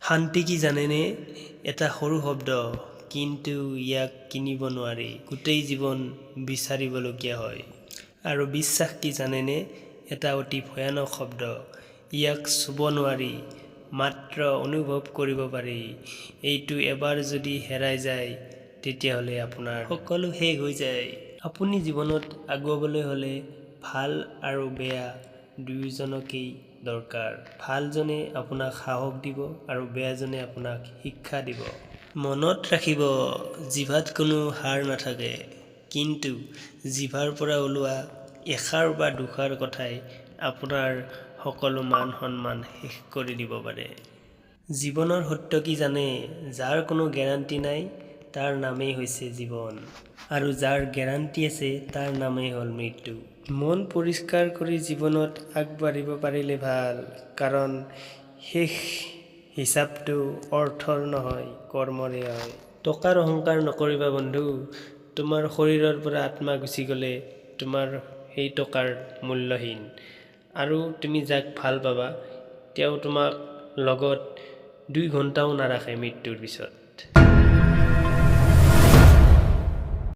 শান্তি কি জানেনে? এটা সৰু শব্দ, কিন্তু ইয়াক কিনিব নোৱাৰি, গোটেই জীৱন বিচাৰিবলগীয়া হয়। আৰু বিশ্বাস কি জানেনে? এটা অতি ভয়ানক শব্দ। ইয়াক চুব নোৱাৰি, মাত্ৰ অনুভৱ কৰিব পাৰি। এইটো এবাৰ যদি হেৰাই যায়, তেতিয়াহ'লে আপোনাৰ সকলো শেষ হৈ যায়। আপুনি জীৱনত আগুৱাবলৈ হ'লে ভাল আৰু বেয়া দুয়োজনকেই দৰকাৰ। ভালজনে আপোনাক সাহস দিব আৰু বেয়াজনে আপোনাক শিক্ষা দিব। মনত ৰাখিব, জিভাত কোনো হাড় নাথাকে, কিন্তু জিভাৰ পৰা ওলোৱা এষাৰ বা দুষাৰ কথাই আপোনাৰ সকলো মান সন্মান শেষ কৰি দিব পাৰে। জীৱনৰ সত্য কি জানে? যাৰ কোনো গেৰাণ্টি নাই, তাৰ নামেই হৈছে জীৱন আৰু যাৰ গেৰাণ্টি আছে, তাৰ নামেই হ'ল মৃত্যু। মন পৰিষ্কাৰ কৰি জীৱনত আগবাঢ়িব পাৰিলে ভাল, কাৰণ শেষ হিচাপটো অৰ্থৰ নহয়, কৰ্মৰে হয়। টকাৰ অহংকাৰ নকৰিবা বন্ধু। তোমাৰ শৰীৰৰ পৰা আত্মা গুচি গ'লে তোমাৰ সেই টকাৰ মূল্যহীন। আৰু তুমি যাক ভাল পাবা, তেওঁ তোমাক লগত 2 ঘণ্টাও নাৰাখে মৃত্যুৰ পিছত।